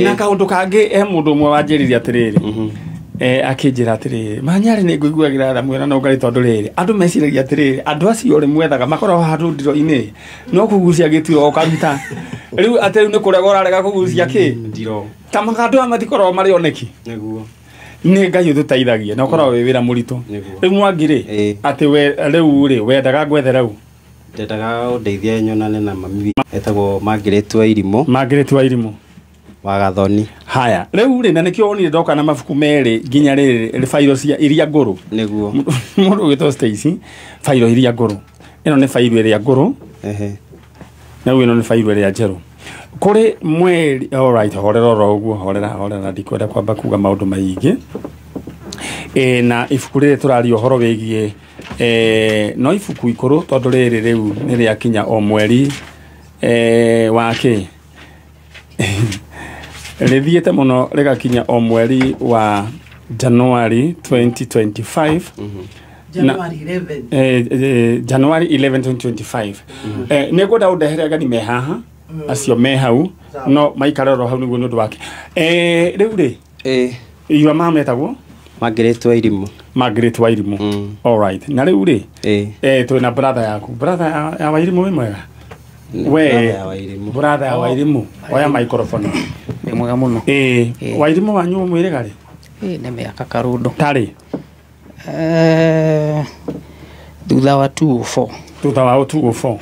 Speaker 2: na kaũndũ kangĩ he mũndũ ũmwe wanjĩrire atĩrĩrĩ. Akĩnjĩra atĩrĩrĩ, Manyarĩ nĩ ngũiguagĩra tha mwena no ngarĩ tondũ rĩrĩ, andũ meciragia atĩrĩrĩ, andũ acio rĩ mwethaga makoragwo handũ ndiro-inĩ, no kũgucia gĩtiro ũkaruta. Rĩu atĩ rĩu nĩ kũrega ũrarega kũgucia kĩ?
Speaker 10: Ndiro.
Speaker 2: Ta andũ aya matikoragwo marĩ oneki.
Speaker 10: Nĩguo.
Speaker 2: Nĩ Ngai ũtũteithagia na ũkoragwo wĩ wĩra mũritũ. Rĩu Mwangi rĩ, atĩ we rĩu rĩ, wendaga ngwethe rĩu?
Speaker 10: Ndendaga ũndeithie nyonane na mami etagwo Margaret Wairimu.
Speaker 2: Margaret Wairimu.
Speaker 10: Wa Gathoni.
Speaker 2: Haya, rĩu rĩ, na nĩkĩo wonire ndoka na mabuku merĩ nginya rĩrĩ bairo cia iria ngũrũ.
Speaker 10: Nĩguo.
Speaker 2: Mũndũ ũgwĩtwo Stacy, bairo iria ngũrũ. Ĩno nĩ bairo ĩrĩa ngũrũ.
Speaker 10: Ehe.
Speaker 2: Na ĩno nĩ bairo ĩrĩa njerũ. Kũrĩ mweri, all right, horera oro ũguo, horera ndikwenda kwamba kuga maũndũ maingĩ. Na ibuku rĩrĩ tũraria ũhoro wĩgiĩ no ibuku ikũrũ tondũ rĩrĩ rĩu nĩ rĩakinya o mweri wa kĩ? Rĩthiĩte mũno rĩgakinya o mweri wa January 2025.
Speaker 4: January 11.
Speaker 2: January 11 2025. Nĩ ngwenda ũndehere ageni me haha acio me hau no maikare oro hau nĩguo nĩ ũndũ wake. Rĩu rĩ, your mama etagwo
Speaker 10: Margaret Wairimu.
Speaker 2: Margaret Wairimu. All right. Na rĩu rĩ, twĩna brother yaku. Brother ya Wairimu wĩ mwega? We brother ya Wairimu, oya microphone.
Speaker 11: Nĩ mwega mũno.
Speaker 2: Wairimu wanyu mwĩrĩga rĩ?
Speaker 11: Nĩ mĩaka karũndũ.
Speaker 2: Tarĩ?
Speaker 11: Thutha wa 204.
Speaker 2: Thutha wa 204.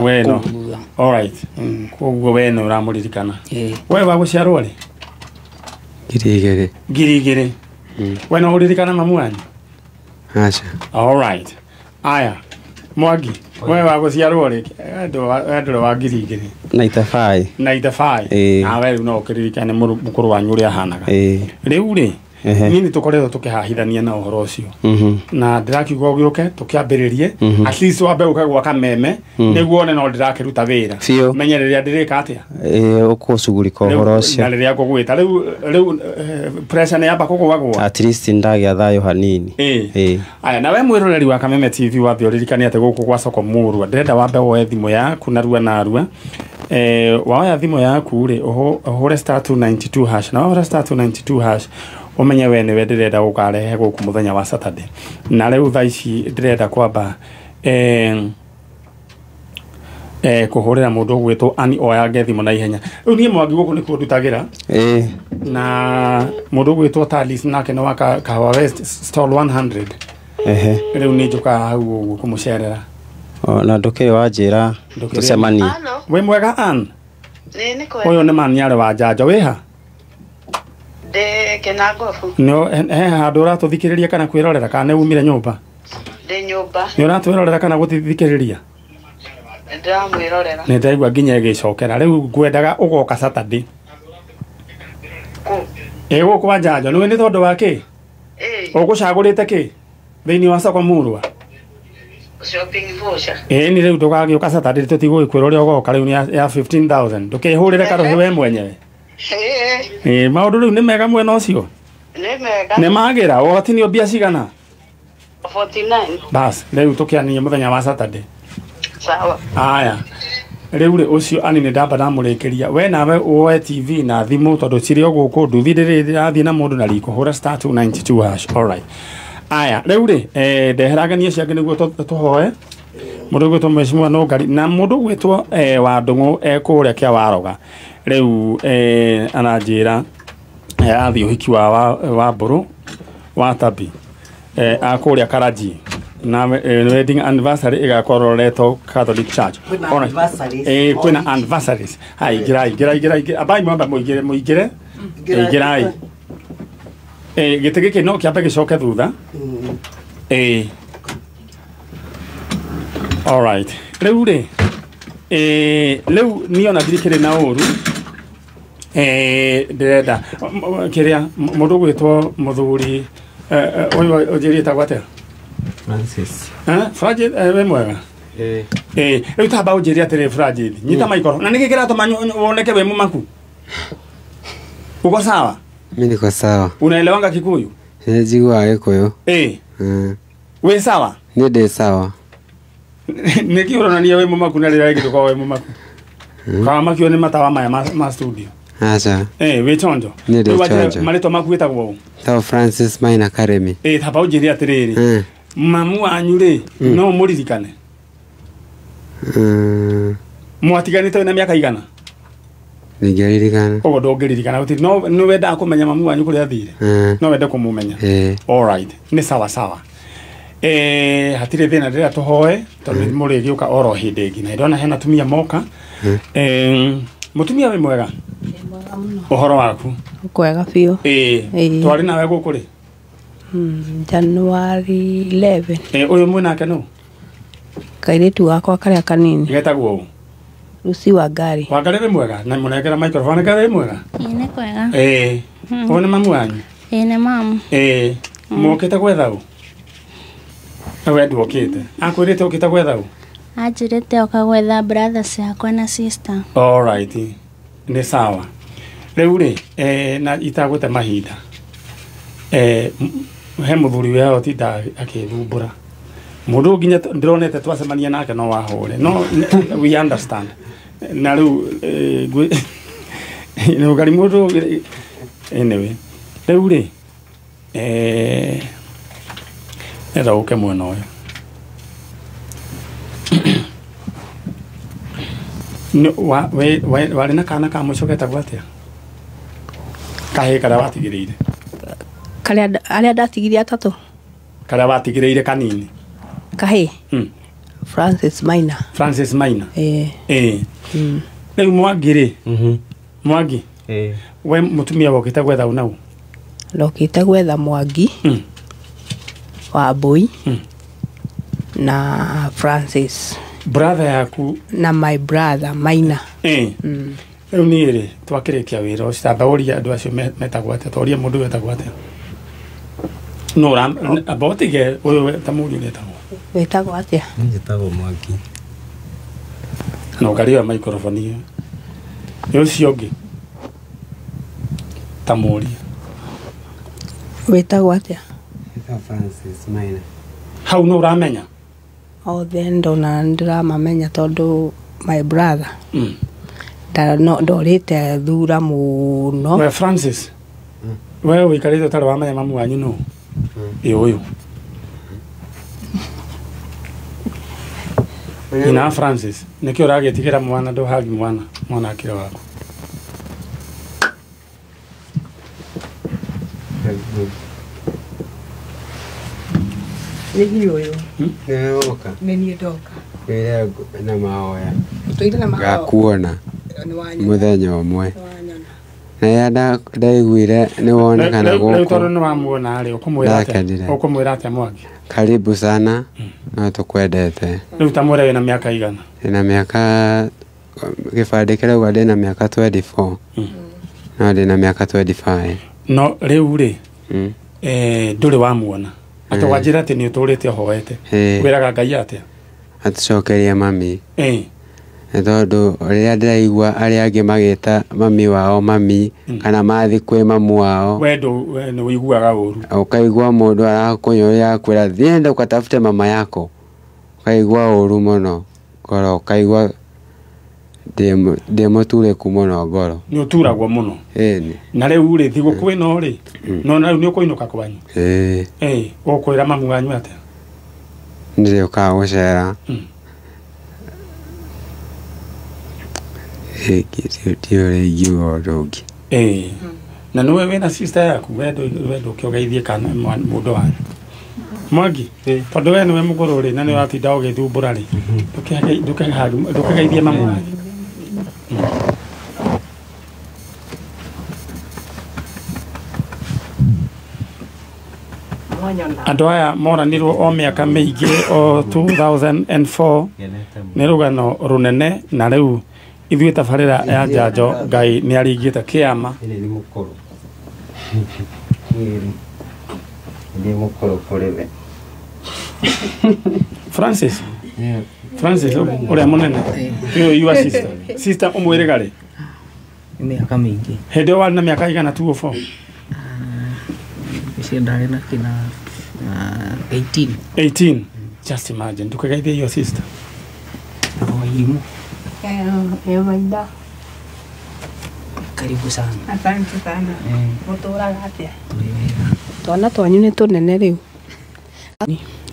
Speaker 2: We no. All right. Koguo we no ũramũririkana. We wa gũciarwo rĩ?
Speaker 10: 2000.
Speaker 2: 2000. We no ũririkana mamu wanyu?
Speaker 10: Aca.
Speaker 2: All right. Aya. Mwangi, we wa gũciarwo rĩ? Ndũrĩ wa 2000.
Speaker 10: 95.
Speaker 2: 95. Nawe rĩu no ũkĩririkane mũkũrũ wanyu ũrĩa ahanaga. Rĩu rĩ, niĩ nĩ tũkoretwo tũkĩhahithania na ũhoro ũcio. Na ndĩrakiuga ũgĩũke tũkĩambĩrĩrie, at least wambe ũke gwaka meme nĩguo one no ndĩrakĩruta wĩra. Menye rĩrĩa ndĩrĩka atĩa.
Speaker 10: Ũkũcugurika ũhoro ũcio.
Speaker 2: Na rĩrĩa ngũgwĩta rĩu pressure nĩ yamba kũgũagũa.
Speaker 10: At least ndagĩa thayũ hanini.
Speaker 2: Aya, na we mwĩroreri wa Kameme TV wambe ũririkane atĩ gũkũ gwa Soko Mũrua ndĩrenda wambe woe thimũ yaku narua narua. Waoya thimũ yaku rĩ, ũhũre star 292 hash. Na wahũra star 292 hash umenye we nĩwe ndĩrenda gũkarehe gũkũ mũthenya wa Saturday. Na rĩu thaa ici ndĩrenda kwamba kũhũrĩra mũndũ ũgwĩtwo Ani oyange thimũ na ihenya. Rĩu niĩ Mwangi gũkũ nĩkuo ndutagĩra. Na mũndũ ũgwĩtwo Talis nake nĩ wa Kahawa West stall 100. Rĩu nĩ njũkaga hau ũguo kũmũcerera.
Speaker 10: Na ndũkĩrĩ wanjĩra tũcemanie.
Speaker 2: Wĩ mwega Ann? Ũyũ nĩ Manyarĩ wa Njanjo. Wĩha?
Speaker 12: Ndĩ Kĩnangobu.
Speaker 2: He handũ ũratũthikĩrĩria kana kwĩrorera kana nĩ umire nyũmba?
Speaker 12: Ndĩ nyũmba.
Speaker 2: Nĩ ũratwĩrorera kana gũthikĩrĩria?
Speaker 12: Ndĩramwĩrorera.
Speaker 2: Nĩ ndaigua nginya ĩgĩcokera. Rĩu ngwendaga ũgoka Saturday.
Speaker 12: Kũ?
Speaker 2: Ĩ gũkũ wa Njanjo. Nĩũĩ nĩ tondũ wa kĩ? Ũgũcagũrĩte kĩ thĩinĩ wa Soko Mũrua?
Speaker 12: Shopping voucher.
Speaker 2: Ĩ nĩ rĩu ndũgagĩũka Saturday tũtigũgĩkwĩra ũrĩa ũgoka rĩu nĩ ya 15,000. Ndũkĩhũrĩre karũhĩ we mwenyewe. Maũndũ rĩu nĩ mega mwena ũcio?
Speaker 12: Nĩ mega.
Speaker 2: Nĩ magĩra, ũhotinio mbia cigana?
Speaker 12: 49.
Speaker 2: Bas, rĩu tũkĩanie mũthenya wa Saturday.
Speaker 12: Sawa.
Speaker 2: Aya. Rĩu rĩ ũcio Ani nĩ ndamba ndamũrĩkĩria. We nawe woe TV na thimũ tondũ cirĩ o gũkũ nduthi ndĩrĩ ĩrathiĩ na mũndũ na riko. Hũra star 292 hash. All right. Aya, rĩu rĩ, ndehera ageni acio angĩ nĩguo tũhoe. Mũndũ ũgwĩtwo Mheshimiwa Nũngari na mũndũ ũgwĩtwo wa Ndũng'ũ kũrĩa kĩa Waroga. Rĩu aranjĩra athiĩ ũhiki wa Mbũrũ wa Tabi akũrĩa Karaji na wedding anniversary ĩgakorwo Loreto Catholic Church.
Speaker 4: Kwĩna anniversaries.
Speaker 2: Kwĩna anniversaries. Hai, ingĩra ingĩra ingĩra ingĩra. Ambai mwamba mũingĩre mũingĩre. Ingĩrai. Gĩtĩ gĩkĩ no kĩambe gĩcoke thutha. All right. Rĩu rĩ rĩu niĩ ona ndirikĩrĩ na ũru. Ndĩrenda kĩrĩa mũndũ ũgwĩtwo mũthuri ũyũ ũnjĩrĩte atĩa?
Speaker 10: Francis.
Speaker 2: Francis we mwega? Rĩu tamba ũnjĩre atĩrĩ Francis, nyita maikoro. Na nĩkĩ kĩratũma woneke wĩ mũmaku? Uko sawa?
Speaker 10: Mimi niko sawa.
Speaker 2: Unaelewanga Kikuyu?
Speaker 10: Njiguaga Gikuyu.
Speaker 2: Wĩ sawa?
Speaker 10: Niĩ ndĩ sawa.
Speaker 2: Nĩkĩ ũronania wĩ mũmaku na rĩrĩa rĩngĩ ndũkoragwo wĩ mũmaku? Kawamakio nĩ matawa maya ma studio.
Speaker 10: Acha.
Speaker 2: Wĩ chonjo?
Speaker 10: Niĩ ndĩ chonjo.
Speaker 2: Marĩtwa maku wĩtagwo ũ?
Speaker 10: Tagwo Francis Maina Karemi.
Speaker 2: Tamba ũnjĩre atĩrĩrĩ. Mamu wanyu rĩ, no mũririkane? Mwatiganĩte na mĩaka igana?
Speaker 10: Ndingĩririkana.
Speaker 2: Ũguo ndũngĩririkana gũtirĩ. No nĩ wendaga kũmenya mamu wanyu kũrĩa athire? No wende kũmũmenya? All right. Nĩ sawa sawa. Hatirĩ thĩna ndĩrenda tũhoe tondũ mũrĩgĩũka oro hĩndĩ ĩngĩ. Na ndona hena atumia moka. Mũtumia wĩ mwega? Ũhoro waku?
Speaker 13: Kwega biũ.
Speaker 2: Twarĩ nawe gũkũ rĩ?
Speaker 13: January 11.
Speaker 2: Ũyũ mwĩ nake nũ?
Speaker 13: Kairĩtu gakwa karĩa kanini.
Speaker 2: Getagwo ũ?
Speaker 13: Lucy Wangari.
Speaker 2: Wangari wĩ mwega? Na mũnengera microphone Wangari wĩ mwega?
Speaker 14: Nĩ kwega.
Speaker 2: Ũyũ nĩ mamu wanyu?
Speaker 14: Nĩ mamu.
Speaker 2: Mũkĩte gwetha ũ? We ndũkĩte. Akwĩrĩte ũkĩte gwetha ũ?
Speaker 14: Anjĩrĩte oka gwetha brothers yakwa na sister.
Speaker 2: All right. Nĩ sawa. Rĩu rĩ, na itagũte mahinda. He mũthuri wao tinda akĩthumbũra. Mũndũ nginya ndĩronete twacemania nake no wahũre. No we understand. Na rĩu nĩ mũndũ anyway. Rĩu rĩ, enda ũke mwena ũyũ. Warĩ na kana ka mũico getagwo atĩa? Kahĩĩ karĩa watigĩrĩire.
Speaker 13: Karĩa arĩa ndatigire atatũ?
Speaker 2: Karĩa watigĩrĩire kanini.
Speaker 13: Kahĩĩ? Francis Maina.
Speaker 2: Francis Maina. Rĩu Mwangi rĩ? Mwangi? We mũtumia wokĩte gwetha ũ nau?
Speaker 13: Ndokĩte gwetha Mwangi. Wambui. Na Francis.
Speaker 2: Brother yaku?
Speaker 13: Na my brother Maina.
Speaker 2: Rĩu niĩ rĩ, twakĩrĩkia wĩra ũcio, tamba ũrie andũ acio metagwo atĩa, torie mũndũ wetagwo atĩa. No amba ũtige ũyũ ta mũriũ wetagwo.
Speaker 13: Wĩtagwo atĩa?
Speaker 10: Niĩ njĩtagwo Mwangi.
Speaker 2: No ũkarĩoya microphone ĩyo. Nĩ ũcio ũngĩ ta mũrie.
Speaker 13: Wĩtagwo atĩa?
Speaker 10: Njĩtagwo Francis Maina.
Speaker 2: Hau no ũramenya?
Speaker 13: Othe ndona ndĩramamenya tondũ my brother. Ndorĩte thura mũno.
Speaker 2: We Francis, we ũikarĩte ũtarĩ wamenya mamu wanyu nũ? Ĩ ũyũ. Nyina Francis, nĩkĩo ũragĩtigĩra mwana ndũhagi mwana, mwana akĩrĩ waku.
Speaker 6: Nĩ niĩ ũyũ.
Speaker 10: Nĩwe woka?
Speaker 6: Nĩ niĩ ndoka.
Speaker 10: Wĩre na mahoya.
Speaker 6: Tũire na mahoya.
Speaker 10: Ngakuona mũthenya ũmwe. Na rĩrĩa ndaiguire nĩ wonekana gũkũ.
Speaker 2: Rĩu tondũ nĩ wamuona rĩ, ũkũmwĩra atĩa Mwangi?
Speaker 10: Karibu sana, no tũkwendete.
Speaker 2: Rĩu ta mwĩre wĩna mĩaka igana?
Speaker 10: Ndĩna mĩaka, gĩbandĩ kĩrauga ndĩna mĩaka 24. No ndĩna mĩaka 25.
Speaker 2: No rĩu rĩ, ndũrĩ wamuona. Atĩ wanjĩra atĩ nĩ ũtũrĩte ũhoete. Wĩraga Ngai atĩa?
Speaker 10: Atũcokerie mami. Nĩ tondũ rĩrĩa ndĩraigua arĩa angĩ magĩta mami wao mami kana mathiĩ kwĩ mamu wao.
Speaker 2: We nĩ ũiguaga ũru.
Speaker 10: Ũkaigua mũndũ arakũnyũrũria akwĩra thiĩ enda ũkatafute mama yako. Ũkaigua ũru mũno ngoro, ũkaigua ndĩ mũturĩku mũno ngoro.
Speaker 2: Nĩ ũturagwo mũno?
Speaker 10: Ĩni.
Speaker 2: Na rĩu rĩ, thigũkũ ĩno rĩ, no na rĩu nĩ ũkũinũka kwanyu?
Speaker 10: Ĩĩ.
Speaker 2: Ũkwĩra mamu wanyu atĩa?
Speaker 10: Nĩndĩũkaga gũcera. Ndiũĩ ũrĩa ingiuga ũndũ ũngĩ.
Speaker 2: Na nĩwe wĩna sister yaku, we ndũkĩũgeithie kana mũndũ wanyu. Mwangi, tondũ we nĩwe mũkũrũ rĩ, na nĩ ũratinda ũgĩthumbũra rĩ, ndũkĩgeithie mamu wanyu. Andũ aya moranirwo o mĩaka mĩingĩ o 2004 nĩ rũgano rũnene na rĩu ithuĩ tabarĩra ya njanjo Ngai nĩ aringĩte kĩama. Francis Francis ũrĩa mũnene ũyũ your sister sister ũmwĩrĩga rĩ?
Speaker 11: Mĩaka mĩingĩ.
Speaker 2: Hĩndĩ ĩyo warĩ na mĩaka igana 204?
Speaker 11: Icio ndarĩ na kĩna 18.
Speaker 2: 18. Just imagine ndũkĩgeithie your sister.
Speaker 11: Wairimũ.
Speaker 13: Maitha.
Speaker 11: Karibu sana.
Speaker 6: Asante sana. Mũtũraga atĩa?
Speaker 13: Twana twanyu nĩ tũnene rĩu.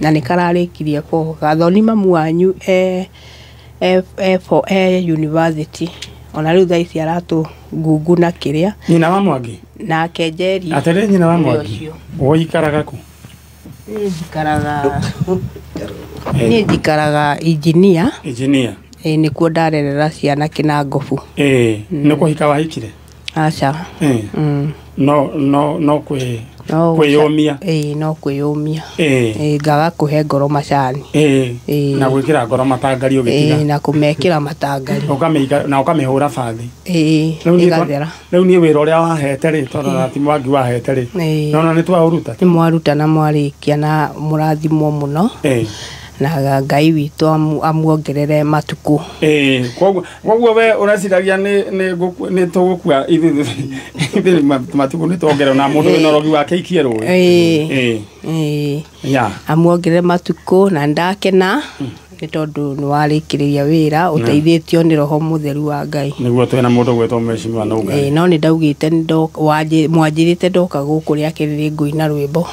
Speaker 13: Na nĩ kararĩkirie kũhoka. Gathoni mamu wanyu e university. Ona rĩu thaa ici aratũ ngungu na kĩrĩa.
Speaker 2: Nyina wa Mwangi?
Speaker 13: Nake Njeri.
Speaker 2: Atĩrĩ nyina wa Mwangi. Ũikaraga kũ?
Speaker 13: Niĩ njikaraga engineer.
Speaker 2: Engineer.
Speaker 13: Ĩĩ nĩkuo ndarerera ciana Kĩnangobu.
Speaker 2: Ĩĩ nĩ kũhika wahikire?
Speaker 13: Aca.
Speaker 2: No kwĩyũmia.
Speaker 13: Ĩĩ no kwĩyũmia. Ĩĩ ngaga kũhe ngoro macani.
Speaker 2: Ĩĩ na gwĩkĩra ngoro matangari ũgĩtiga.
Speaker 13: Ĩĩ na kũmekĩra matangari.
Speaker 2: Na ũkamĩhũra bathi.
Speaker 13: Ĩĩ ĩgathera.
Speaker 2: Rĩu niĩ wĩra ũrĩa wahete rĩ tondũ na ti Mwangi wahete rĩ. No nĩ twaũruta.
Speaker 13: Nĩ mwaruta na mwarĩkia na mũrathimwo mũno. Na Ngai witũ amuongerere matukũ.
Speaker 2: Koguo we ũreciragia nĩ tũgũkua ithuĩ matukũ nĩ tuongerera na mũndũ wĩna ũrogi wake aikie rũĩ.
Speaker 13: Ĩĩ. Amuongerere matukũ na ndakena nĩ tondũ nĩ warĩkĩrĩria wĩra ũteithĩtio nĩ Roho Mũtheru wa Ngai.
Speaker 2: Nĩguo twĩna mũndũ gwĩtwo Mheshimiwa Nũngari.
Speaker 13: No nĩ ndaugĩte mwanjĩrĩte ndoka gũkũ rĩa kerĩ nĩ ngũina rwĩmbo.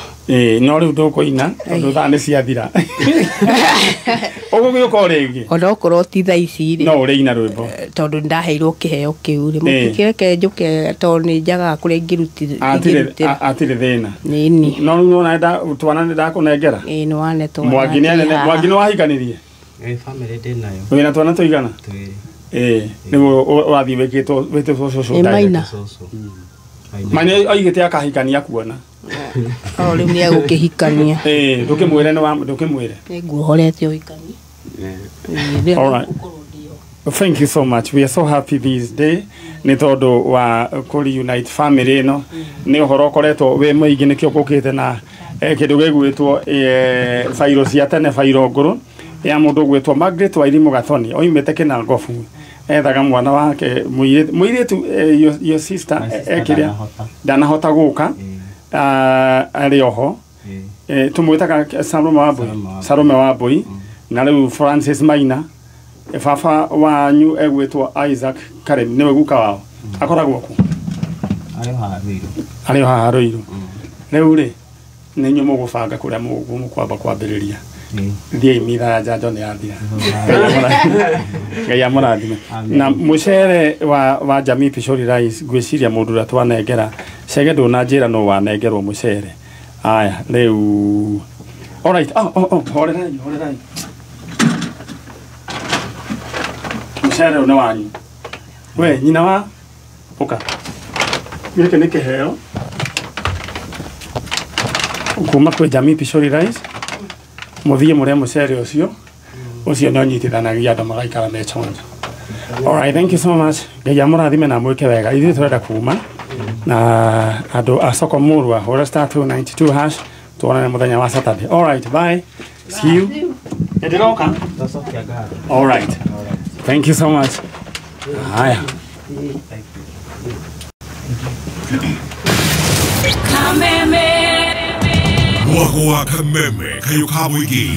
Speaker 2: No rĩu ndũkũina tondũ thaa nĩ ciathira. Ũgũgĩũka o rĩngĩ?
Speaker 13: Onokorwo ti thaa ici rĩ.
Speaker 2: No ũrĩina rwĩmbo.
Speaker 13: Tondũ nĩndaheirwo kĩheo kĩu rĩ. Mũtikĩreke njũke tondũ nĩ njagaga kũrĩa ingĩrutĩra.
Speaker 2: Hatirĩ thĩna.
Speaker 13: Ĩni.
Speaker 2: No rĩu nĩwona twana nĩndakũnengera?
Speaker 13: Ĩĩ nĩwane twana.
Speaker 2: Mwangi nĩ wahikanirie?
Speaker 15: Ĩĩ family ndĩnayo.
Speaker 2: Wĩna twana tũigana?
Speaker 15: Twĩrĩ.
Speaker 2: Ĩĩ nĩguo ũrathiĩ wĩkĩtwo wĩtĩtwo cũcũ.
Speaker 13: Ĩ Maina.
Speaker 2: Maina oigĩte akahikania kuona.
Speaker 13: O rĩu nĩ egũkĩhikania.
Speaker 2: Ĩĩ ndũkĩmwĩre ndũkĩmwĩre.
Speaker 13: Nĩnguohorete ũhikania.
Speaker 2: All right. Thank you so much. We are so happy this day. Nĩ tondũ wa kũ reunite family ĩno nĩ ũhoro ũkoretwo wĩ mũingĩ nĩkĩo gũkĩte na kĩndũ gĩgwĩtwo bairo cia tene bairo ngũrũ ya mũndũ ũgwĩtwo Margaret Wairimu Gathoni oimĩte Kĩnangobu ethaga mwana wake mũirĩtu your sister ekĩrĩa ndanahota gũka arĩ oho tũmwĩtaga Salome Wambui na rĩu Francis Maina baba wanyu egwĩtwo Isaac Karemi nĩwe guka wao akoragwo kũ? Arĩ o haha Ruiru. Rĩu rĩ nĩ inyuĩ mũgũbanga kũrĩa mũkwamba kwambĩrĩria. Thiĩi mitha ya njanjo nĩ yathira. Ngai amũrathime. Na mũcere wa Jamii Pishori Rice ngwĩciria mũndũ ũrĩa twanengera Chege ndũnanjĩra no wanengerwo mũcere. Aya rĩu all right. Oh horerai horerai. Mũcere ũyũ nĩ wanyu. We nyina wa ũka. Gĩkĩ nĩ kĩheo kuma kwĩ Jamii Pishori Rice. Mũthiĩ mũrĩe mũcere ũcio ũcio nĩ ũnyitithanagia andũ magaikara me chonjo. All right, thank you so much. Ngai amũrathime na mwĩke wega. Ithuĩ tũrenda kuma na andũ a soko mũrua hũra star 292 hash tuonane mũthenya wa Saturday. All right, bye. See you. Nĩndĩroka. All right. Thank you so much. Haya.
Speaker 16: Kameme. Mwago wa Kameme kayuka mwingi.